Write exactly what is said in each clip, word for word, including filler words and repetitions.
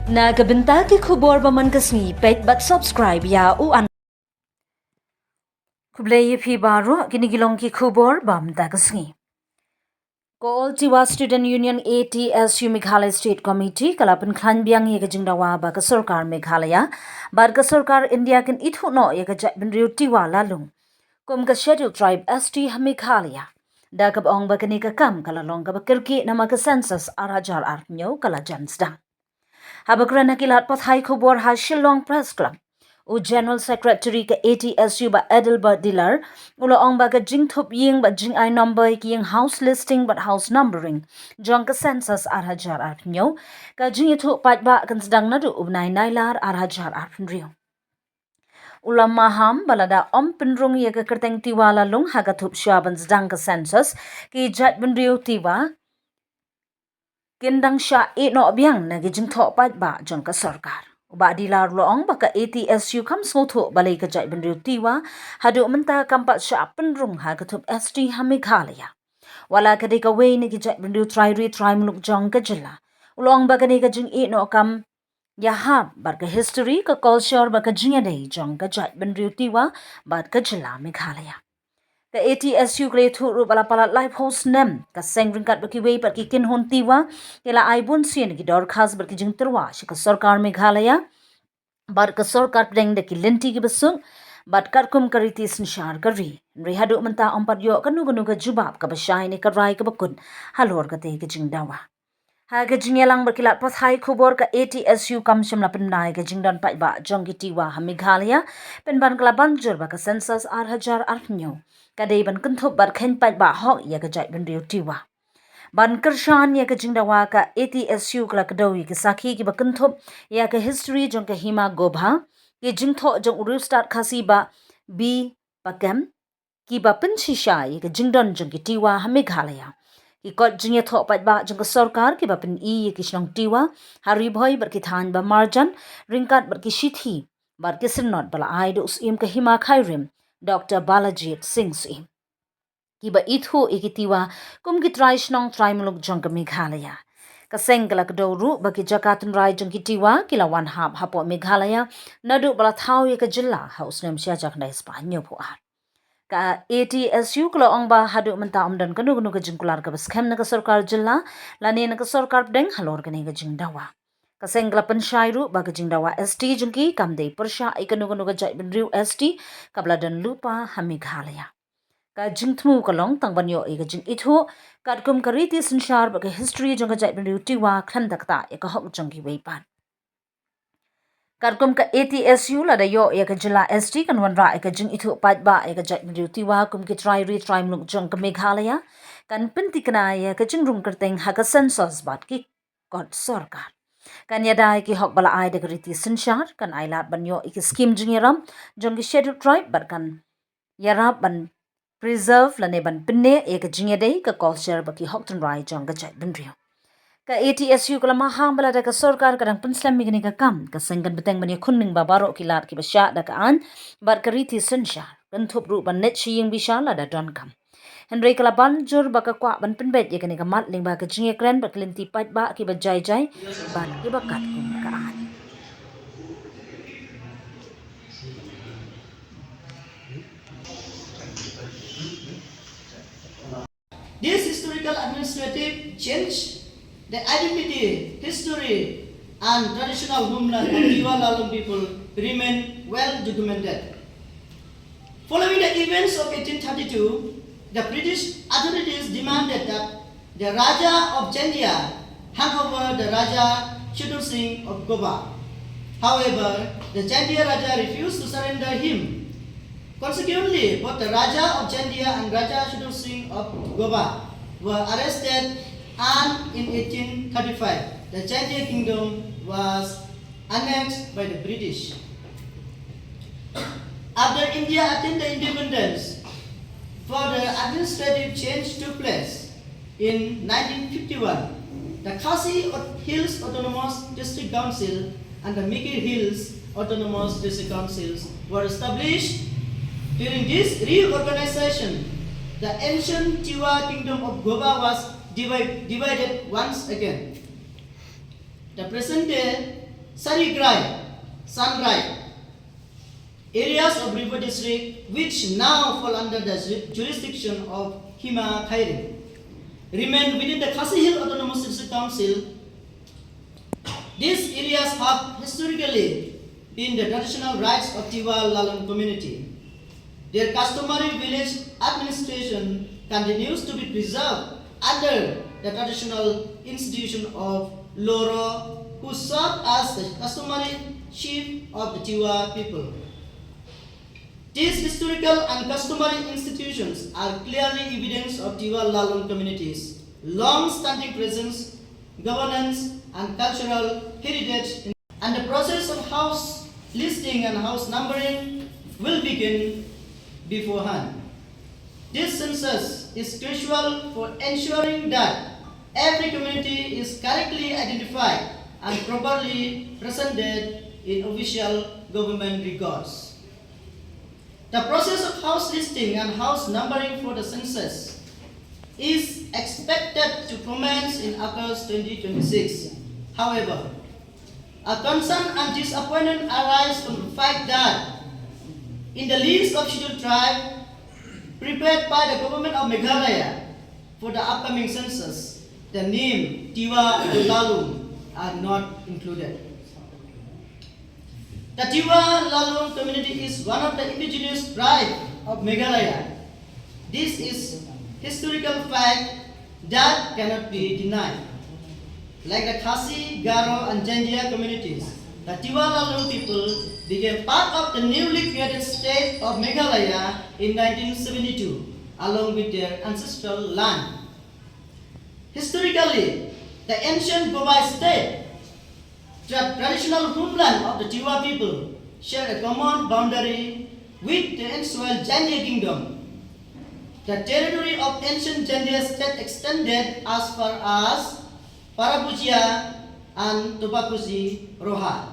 Na ka bynta ki khubor ba man ka sngi, peit bad subscribe ïa u an. Khublei ïa phi baroh, kine ki long ki khubor ba mynta ka sngi. Ka All Tiwa Student Union, A T S U, Meghalaya State Committee ka la pynkhlaiñ biang ïa ka jingdawa ba ka sorkar Meghalaya bad ka sorkar India kin ithuh noh ïa ka jaitbynriew Tiwa Lalung kum ka Scheduled Tribe, S T, ha Meghalaya, da kaba ong ba kane ka kam ka la long kaba kyrkieh namar ka census ar hajar arphew hynñiew ka la jan sdang. Haba kren ha ki lad pathai khubor ha Shillong Press Club, u General Secretary ka A T S U, Bah Adelbert Dilar, u la ong ba ka jingthup ïing bad jingai number ïa ki ïing, house listing bad house numbering, jong ka census ar hajar arphew hynñiew, ka jingithuh paidbah kan sdang naduh u bnai Nailar ar hajar arphew hynriew. U la maham ba lada ym pynrung ïa ka kyrteng Tiwa Lalung ha ka thup shwa ban sdang ka census, ki jaitbynriew Tiwa kin dang shah ïeh noh biang na ki jingthoh paidbah jong ka sorkar. U Bah Dilar u la ong ba ka A T S U kam sngewthuh balei ka jaitbynriew Tiwa haduh mynta kam pat shah pynrung ha ka thup S T ha Meghalaya, wat la ka dei kawei na ki jaitbynriew trai ri trai muluk jong ka jylla. U la ong ba kane ka jingïeh noh kam ïahap bad ka history, ka culture bad ka jingïadei jong ka jaitbynriew Tiwa bad ka jylla Meghalaya. Ka A T S U ka la ïathuh ruh ba la palat laiphew snem ka seng ryngkat bad kiwei pat ki kynhun Tiwa ki la ai bunsien ki dorkhas bad ki jingtyrwa sha ka sorkar Meghalaya bad ka sorkar pdeng da ki lynti kiba suk bad katkum ka riti synshar ka ri. Hynrei haduh mynta ym pat ïoh kano kano ka jubab kaba shai ne ka rai kaba kut halor katei ka jingdawa. Ha ka jingïalang bad ki lad pathai khubor, ka A T S U kam shym la pynbna ïa ka jingdon paidbah jong ki Tiwa ha Meghalaya, pynban ka la ban jur ba ka census ar hajar arphew hynñiew ka dei ban kynthup bad kheiñ paidbah hok ïa ka jaitbynriew Tiwa. Ban kyrshan ïa ka jingdawa, ka A T S U ka la kdew ïa ki sakhi kiba kynthup ïa ka history jong ka Hima Gobha, ki jingthoh jong u riewstad Khasi Bah B Pakem, kiba pynshisha ïa ka jingdon jong ki Tiwa ha Meghalaya, ki koit jingïathoh paidbah jong ka sorkar kiba pyni ïa ki shnong Tiwa ha Ri Bhoi bad ki thaiñ ba marjan, ryngkat bad ki shithi bad ki syndon ba la ai da u Syiem ka Hima Khyrim, Doctor Balajied Singh Syiem, kiba ithuh ïa ki Tiwa kum ki trai shnong trai muluk jong ka Meghalaya. Ka seng ka la kdew ruh ba ki jaka tynrai jong ki Tiwa ki la wan hap hapoh Meghalaya naduh ba la thaw ïa ka jylla ha u snem shi hajar khyndai spah hynñiewphew ar. Ka A T S U ka la ong ba haduh mynta ym don kano kano ka jingkular kaba skhem na ka sorkar jylla lane na ka sorkar pdeng halor kane ka jingdawa. Ka seng ka la pynshai ruh ba ka jingdawa S T jong ki kam dei pyrshah ïa kano kano ka jaitbynriew S T kaba la don lypa ha Meghalaya. Ka jingthmu ka long tang ban ïoh ïa ka jingithuh katkum ka riti synshar bad ka history jong ka jaitbynriew Tiwa, khlem da ktah ïa ka hok jong kiwei pat. Katkum ka A T S U, lada ïoh ïa ka jylla S T kan wanrah ïa ka jingithuh paidbah ïa ka jaitbynriew Tiwa kum ki trai ri trai muluk jong ka Meghalaya, kan pynthikna ïa ka jingrung kyrteng ha ka census bad ki kot sorkar. Kan ïada ïa ki hok ba la ai da ka riti synshar, kan ailad ban ïoh ïa ki skim jingïarap jong ki Scheduled Tribe bad kan ïarap ban preserve lane ban pynneh ïa ka jingïadei, ka culture bad ki hok tynrai jong ka jaitbynriew. Ka A T S U ka la maham ba lada ka sorkar ka dang pynslem ïa kane ka kam, ka seng kan bteng ban ïakhun lyngba baroh ki lad kiba shah da ka aiñ bad ka riti synshar, kan thup ruh ban leit sha ïing bishar lada donkam. Hynrei ka la ban jur ba ka kwah ban pynbeit ïa kane ka mat lyngba ka jingïakren bad ka lynti paidbah kiba jai jai bad kiba katkum ka aiñ. This historical administrative change, the identity, history, and traditional homeland of Tiwa Lalung people remain well documented. Following the events of eighteen thirty-two, the British authorities demanded that the Raja of Chandia hand over the Raja Shidul Singh of Goba. However, the Chandia Raja refused to surrender him. Consequently, both the Raja of Chandia and Raja Shidul Singh of Goba were arrested, and in eighteen thirty-five, the Chandia kingdom was annexed by the British. After India attained the independence, further administrative change took place. In nineteen fifty-one, the Khasi Aut-, Hills Autonomous District Council and the Mikir Hills Autonomous District Councils were established. During this reorganization, the ancient Tiwa kingdom of Goba was divi-, divided once again. The present day Sarigrai, Sangrai, areas of Ri Bhoi district, which now fall under the ju- jurisdiction of Hima Khyrim, remain within the Khasi Hill Autonomous District Council. These areas have historically been the traditional rights of Tiwa Lalung community. Their customary village administration continues to be preserved under the traditional institution of Loro, who serve as the customary chief of the Tiwa people. These historical and customary institutions are clearly evidence of Tiwa Lalung community's long-standing presence, governance, and cultural heritage in and the process of house listing and house numbering will begin beforehand. This census is crucial for ensuring that every community is correctly identified and properly presented in official government records. The process of house listing and house numbering for the census is expected to commence in August twenty twenty-six. However, a concern and disappointment arise from the fact that in the list of scheduled tribe prepared by the government of Meghalaya for the upcoming census, the name Tiwa and Lalung are not included. The Tiwa Lalung community is one of the indigenous tribe of Meghalaya. This is historical fact that cannot be denied. Like the Khasi, Garo and Jaintia communities, the Tiwa Lalung people became part of the newly created state of Meghalaya in nineteen seventy-two along with their ancestral land. Historically, the ancient Gobai state, the traditional homeland of the Tiwa people, share a common boundary with the erstwhile Jaintia kingdom. The territory of ancient Jaintia state extended as far as Parabujia and Tobakusi Roha,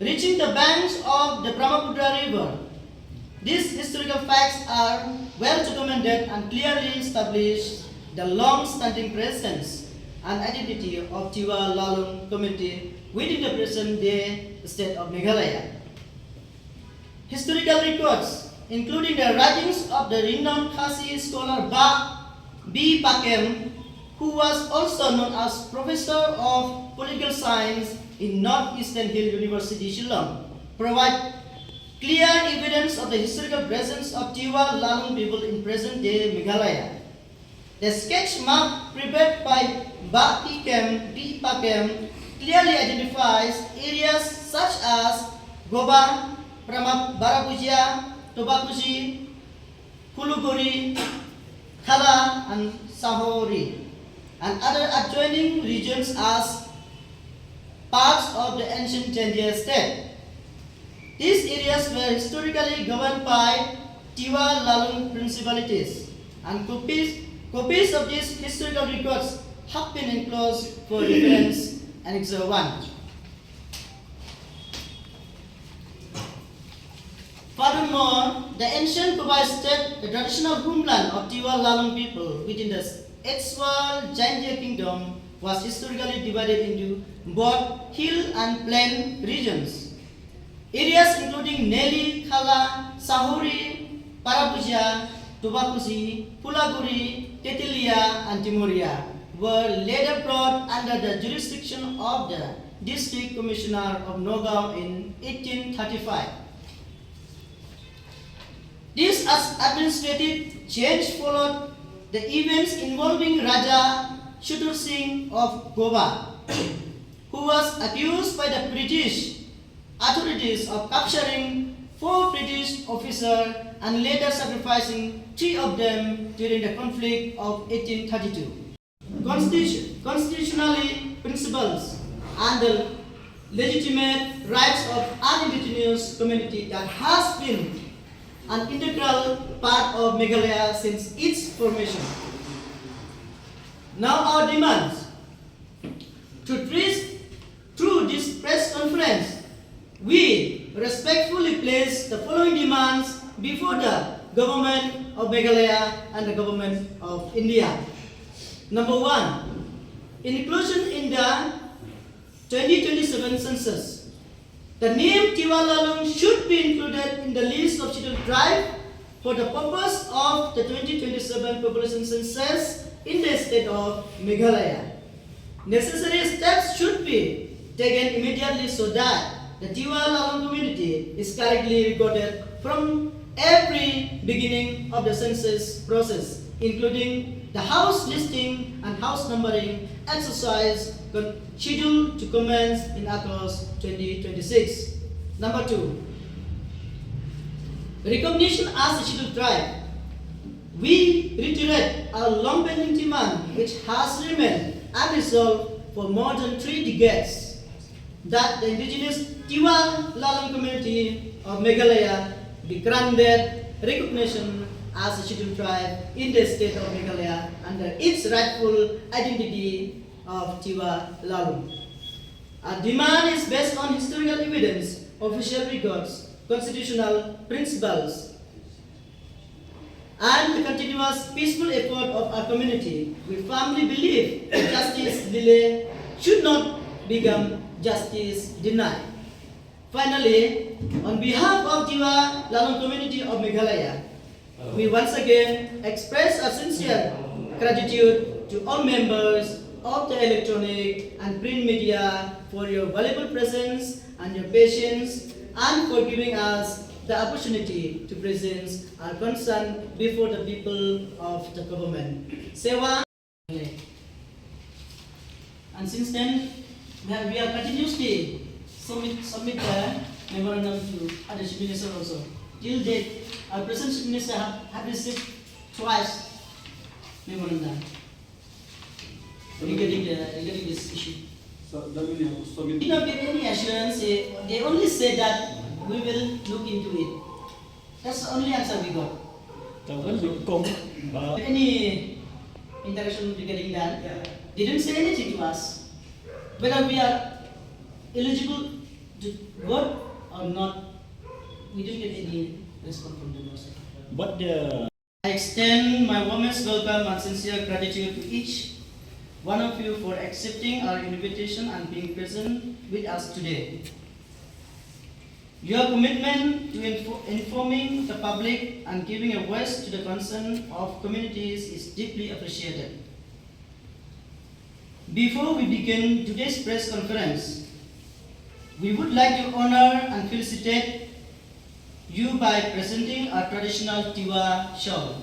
reaching the banks of the Brahmaputra River. These historical facts are well documented and clearly establish the long-standing presence and identity of Tiwa Lalung community within the present-day state of Meghalaya. Historical records, including the writings of the renowned Khasi scholar Bah B Pakem, who was also known as Professor of Political Science in North Eastern Hill University, Shillong, provide clear evidence of the historical presence of Tiwa Lalung people in present-day Meghalaya. The sketch map prepared by Bah P Kem, B Pakem clearly identifies areas such as Goba, Brahma- Barabujia, Tobakusi, Kuluguri, Khala and Sahori, and other adjoining regions as parts of the ancient Jaintia state. These areas were historically governed by Tiwa Lalung principalities, and copies, copies of these historical records have been enclosed for reference, Annexure one. Furthermore, the ancient Kubai state, the traditional homeland of Tiwa Lalung people within the erstwhile Jaintia kingdom, was historically divided into both hill and plain regions. Areas including Neli, Khala, Sahori, Parabujia, Tubakusi, Pulaguri, Tetilia, and Timoria were later brought under the jurisdiction of the District Commissioner of Nagaon in eighteen thirty-five. This as- administrative change followed the events involving Raja Chatur Singh of Goa, who was accused by the British authorities of capturing four British officers and later sacrificing three of them during the conflict of eighteen thirty-two. Constitu- constitutionally principles and the legitimate rights of an indigenous community that has been an integral part of Meghalaya since its formation. Now our demands. To treat through this press conference, we respectfully place the following demands before the Government of Meghalaya and the Government of India. Number one, inclusion in the twenty twenty-seven census. The name Tiwa Lalung should be included in the list of scheduled tribe for the purpose of the twenty twenty-seven population census in the state of Meghalaya. Necessary steps should be taken immediately so that the Tiwa Lalung community is correctly recorded from every beginning of the census process, including the house listing and house numbering exercise con- scheduled to commence in August twenty twenty-six. Number two, recognition as a scheduled tribe. We reiterate our long-pending demand, which has remained unresolved for more than three decades, that the indigenous Tiwa Lalung community of Meghalaya be granted recognition as a scheduled tribe in the state of Meghalaya under its rightful identity of Tiwa Lalung. Our demand is based on historical evidence, official records, constitutional principles, and the continuous peaceful effort of our community. We firmly believe that justice delayed should not become justice denied. Finally, on behalf of Tiwa Lalung community of Meghalaya, we once again express our sincere gratitude to all members of the electronic and print media for your valuable presence and your patience and for giving us the opportunity to present our concern before the people of the government. Sewa. And since then, we have, we are continuously submit, submit the memorandum to other chief minister also. Till date, our present chief minister have, have received twice memorandum regarding the, regarding this issue. So that means you have to submit. We did not get any assurance. Eh, they only said that we will look into it. That's the only answer we got. Any interaction regarding that? They didn't say anything to us. Whether we are eligible to vote or not, we didn't get any response from them also. But the I extend my warmest welcome and sincere gratitude to each one of you for accepting our invitation and being present with us today. Your commitment to info- informing the public and giving a voice to the concern of communities is deeply appreciated. Before we begin today's press conference, we would like to honor and felicitate you by presenting our traditional Tiwa shawl.